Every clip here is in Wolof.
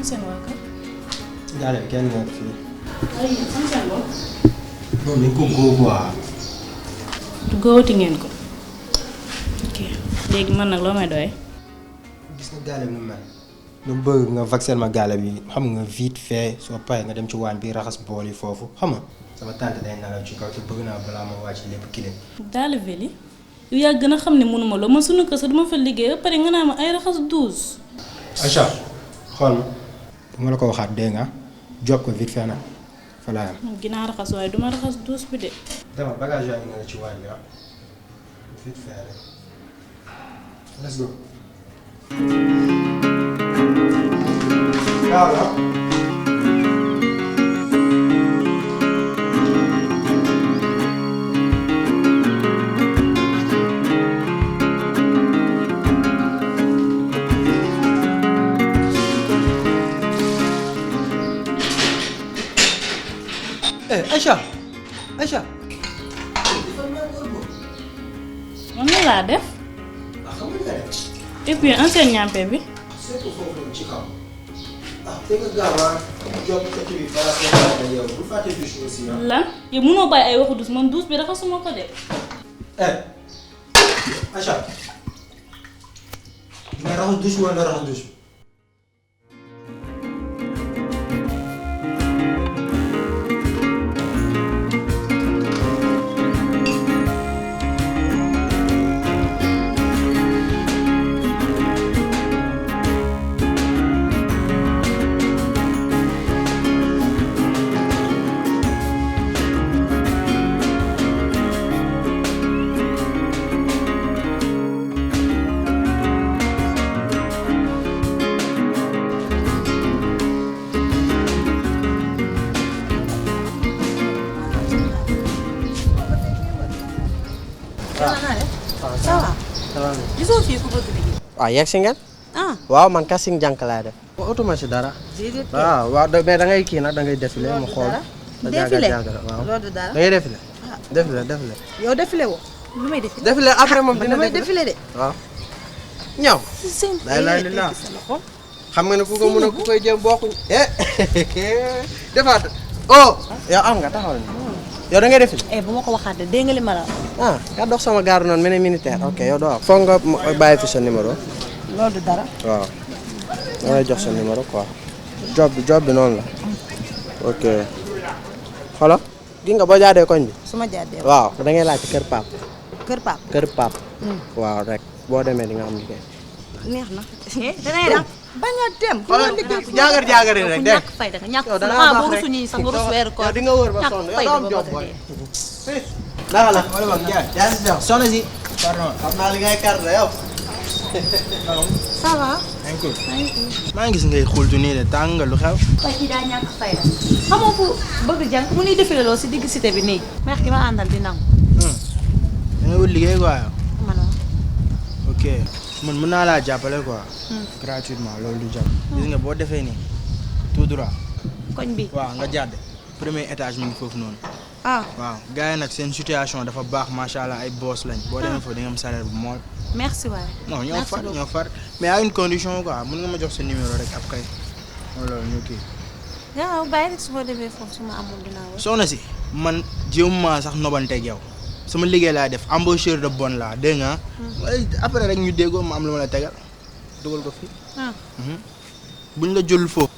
seen waa kër. Gaale bi kenn nekk fii. waaye yéen fan seen bopp. moom dañ ko góob quoi. góobati ngeen ko. ok léegi man nag loo may doy. gis nga gaale bi nu mel. lu bëgg nga vacciner ma gaale bi xam nga vite fait soo paree nga dem ci waañ bi raxas bool yi foofu xam nga sama tante day nalaw ci kaw te bëgg naa balaa ma wàcc lépp kii daal veli yow yaa gën a xam ne mënuma loo man sunu kër sax duma fa liggéey ba pare nga naa ma ay raxas 12. Aïcha xool ma bu ma la ko waxaat dégg nga job ko vite fait nag fa laa yam. ginnaaw raxas waaye duma raxas 12 bi de. dama bagage yaa ngi nga ci waañ bi ah vite fait rek let's go. Gaaw la. Aïcha Aïcha. man la laa def. xam nga def. et puis ancien ñàmpe bi. surtout foofu noonu ci kaw. te nga gaaw a job kër bi balaa nga yow bu fàtte douche aussi ah. lan yow mënoo bàyyi ay waxu douche man douche bi raxasuma ko de. Aïcha. nga raxas douche wala nga raxas douche. gisoo fii ku bëgg liggéey. waaw yegg si ngeen. ah waaw man casting jànk laa def. utuma si dara. déedéet waaw waaw mais da ngay kii nag da ngay défilé ma xool. défilé waaw loolu dara. da ngay défilé. défilé. yow défilé woo lu may défilé. défilé après moom dina damay défilé de. waaw. ñaw. seen day laay li laa sa loxo. xam nga ne ku ko mën a ku koy jéem bokkuñ. defaat oh. yow am nga taxawal ni yow da ngay défilé. bu ma ko waxaat de dégg nga li ma la wax. ah nga dox sama gaaru noonu mel ne militaire ok yow doo am. foog nga bàyyi fi sa numéro. loolu dara. waaw da ngay jox sa numéro quoi. job bi noonu la. ok xoolal. gi nga boo jaadee koñ bi. su ma jaadee waaw da ngay laajte kër Pape. kër Pape. kër Pape. waaw rek boo demee di nga am liggéey. neex na. danay dem. bañ a dem. xoolal jaagar rek de. ñàkk fayda nga ñàkk da ngaa baax boo rek suñuy sa nga rus weeru koor. yow di nga wër ba sonn yow doo am job booy. naka la. wala yaa ngi si jàmm. soxna si. pardon xam naa li ngay carte yow. ça va. maa ngi gis ngay xultu nii de tàng nga lu xew. waaye kii daa ñàkk fayda. xamoo ko bëgg jàng mu nuy défilé loo si digg cité bi nii. meex gi ma àndal di nangu. da nga wut liggéey quoi yow. man ok man mën naa laa jàppale quoi. gratuitement loolu du jàpp. gis nga boo defee nii tout droit. koñ bi. waaw nga jàdd premier étage mi ngi foofu noonu. ah waaw gars yi nag seen situation dafa baax macha allah ay boss lañ. boo demee foofu di nga am salaire bu mool. merci waay. non ñoo far mais à une condition quoi mën nga ma jox sa numéro rek après loolu ñu kii. waaw bàyyi rek su ma demee foofu su ma amul dinaa wër. soxna si man jéem sax nobanteeg yow sama liggéey laa def embaucheur de bonne laa dégg nga. après rek ñu déggoo ma am lu ma la tegal dugal ko fii. buñ la jël foofu.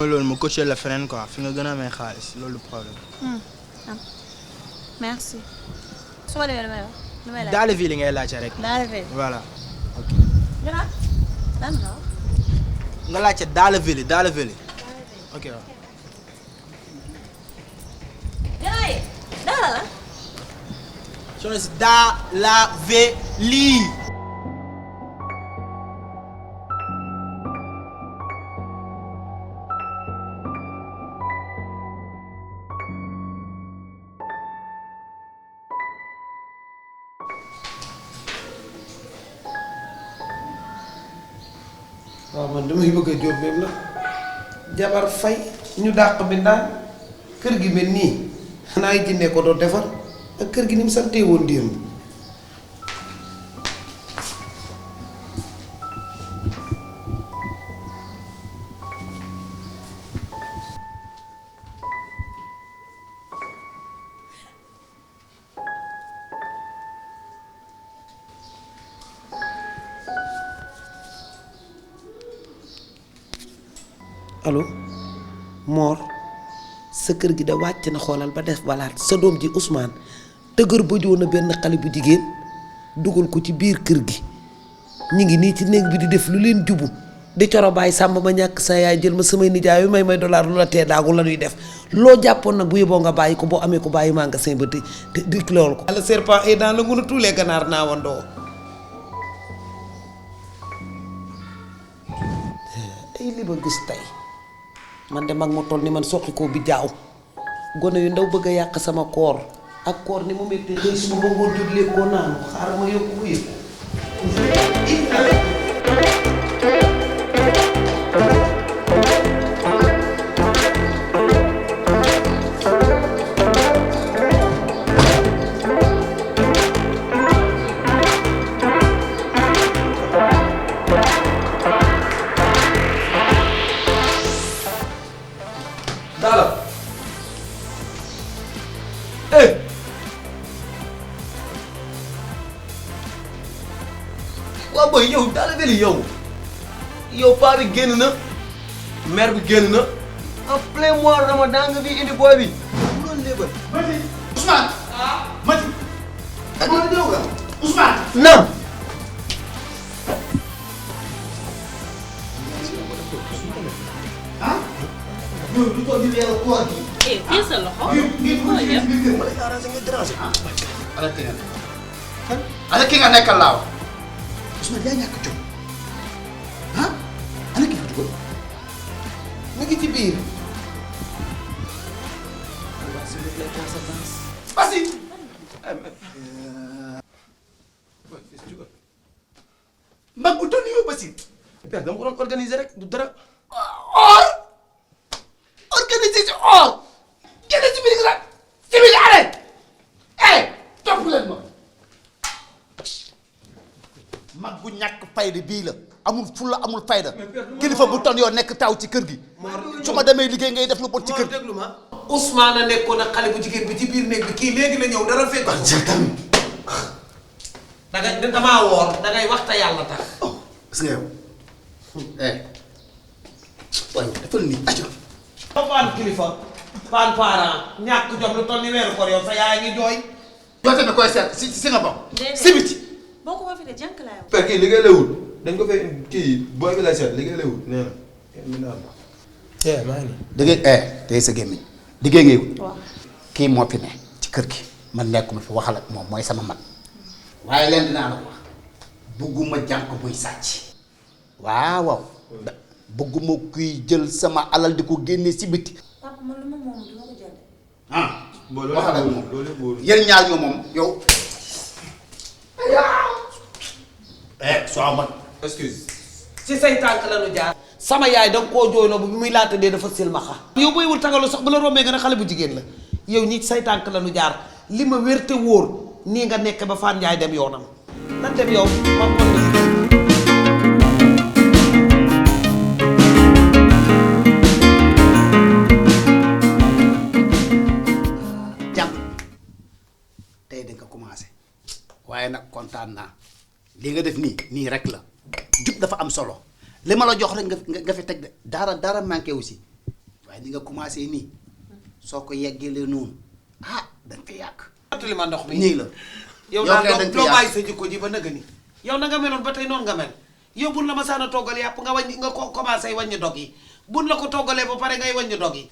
loolu ma coaché la feneen quoi fi nga gën a amee xaalis loolu problème. merci. su ma demee damay wax damay laaj. daal fii li ngay laajte rek. daal di voilà. ok. nga laajte daal veli. ok waaw. dara la. soxna si daa la veli. waaw man damay bëgg a jóob même la jabar fay ñu dàq bi naan kër gi mel nii xanaa ay jinne ko doon defar ak kër gi ni mu santee woon démb allo Mor sa kër gi da wàcc na xoolal ba def balaat sa doom ji Ousmane tëgër ba joon na benn xale bu jigéen dugal ko ci biir kër gi ñu ngi nii ci néeg bi di def lu leen jubu di coro bàyyi sàmm ma ñàkk sa yaay jël ma samay nijaay yu may dollar lu la tee daagu la ñuy def loo jàppoon nag bu yeboo nga bàyyi ko boo amee ko bàyyi magasin ba te di loolu ko. le serpent est dans le ngunu tous les ganaar naawandoo. ay li ma gis tey man de mag ma toll ni man soqi koo bi jaaw gone yu ndaw bëgg a yàq sama koor ak koor ni mu métti xëy suba ba ngoon jot léegi koo naanu xaaral ma yokku ko yëpp. waaw booy yow daal di yow paa bi génn na mère bi génn na en plein mois Ramadan nga fi indi booy bi. bu doon léebal. Mati Ousmane. Mati. ak ma ñëw nga Ousmane. naam. ah. yow du toog di weeru koor gi. fii sa loxo. ma lay arrangé nga dérangé. ala ki nga nekkal laaw. Ousmane yaa ñàkk jom ah ana kii fi dugal mu ngi ci biir. Basi. mag bu toll yow Basi. père dama ko doon organiser rek du dara. or organiser ci or. génn ci biir rek ci biir arrêt. topp leen ma. mag bu ñàkk fayda bii la amul fulla amul fayda kilifa bu ton yoo nekk taw ci kër gi su ma demee liggéey ngay def lu bon ci kër gi. déglu ma Ousmane a nekkoon ak xale bu jigéen bi ci biir néeg bi kii léegi la ñëw dara fekk. dangay damaa woor dangay waxta yàlla tax. gis nga yow waaye defal nii ajo. paan kilifa paan parent ñàkk jom lu toll ni weeru koor yow sa yaay ngi jooy. yoo tamit koy seet si nga bokk. si biti. boo ko fi de jànk laa yow. père kii liggéey lay wut dañ ko fay kii booy bi lay seet liggéey lay wut nee na. maa ngi liggéey tey sa gémmiñ liggéey ngay wut. waaw kii moo fi ne ci kër gi man nekkuma fi waxal ak moom mooy sama mag waaye leen dinaa la ko wax bugguma jànk buy sàcc. waaw bugguma kuy jël sama alal di ko génne si biti. papa man lu ma moom du ma ko jënd. waxal ak moom yéen ñaar ñoo moom yow. soo man excuse. ci say tànk la nu jaar. sama yaay da nga koo jooyloo bu bi muy laata dee dafa silmaxa. yow booy wul tagalu sax bu la rombee nga ne xale bu jigéen la yow ñi say tànk la nu jaar li ma wér te wóor nii nga nekk ba Fane Ndiaye dem yoonam nan dem yow man man la jàmm tey da nga commencé waaye nag kontaan naa li nga def nii rek la jub dafa am solo li ma la jox rek nga fi teg de dara manqué aussi waaye ni nga commencé nii soo ko yeggalee noonu da nga koy yàq. li ma ndox mi nii la. yow daal doo bàyyi sa jikko ji ba nëgë ni yow na nga meloon ba tey noonu nga mel yow buñ la ma saan a toggal yàpp nga wàññi nga ko commencé wàññi dog yi buñ la ko toggalee ba pare ngay wàññi dog yi.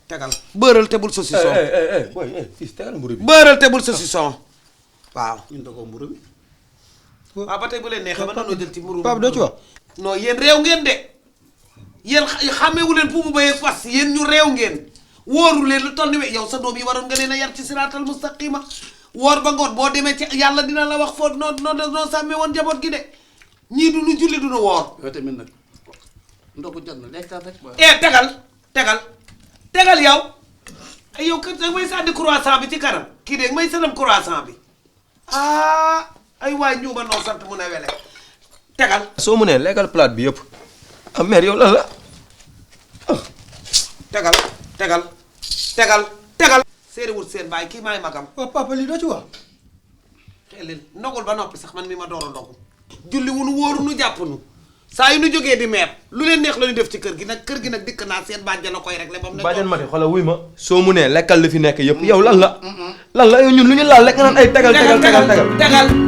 tegal bëral te bul saucisson. booy fii tegal mburu bi. bëral te bul saucisson waaw. ñun da koo mburu bi. waaw ba tey bu leen neexee ba nanoo jël ci mburu. Pape doo ci wax. non yéen réew ngeen de yéen xàmmeewu leen fu mu bayee fas yéen ñu réew ngeen wóoru leen lu toll ni yow sa doom yi waroon nga leen a yar ci siraatal mustaqima woor ba ngoon boo demee ci yàlla dina la wax foo noo sàmmee woon jaboot gi de ñii du nu julli du nu woor. yow tamit nag ndogu jot na lekk rek. tegal yow yow kat da may sànni croissant bi ci kanam kii de may sënam croissant bi ay waay ñu ba noo sant mun a wele tegal. soo mënee lekkal plate bi yëpp. mère yow lan la. tegal. séeri wut seen baay kii maay magam. waaw papa lii doo ci wax. xel leen ndogul ba noppi sax man mi ma door a ndogu. julli wunu wóoru nu jàpp nu saa yu nu jógee di meer lu leen neex la ñu def ci kër gi nag dikk naa seen bàjjan la koy réglé ba mu ne. bàjjan Mati xoolal wuy ma soo mu nee lekkal li fi nekk yëpp yow lan la yow ñun lu ñu laal lekk naan ay tegal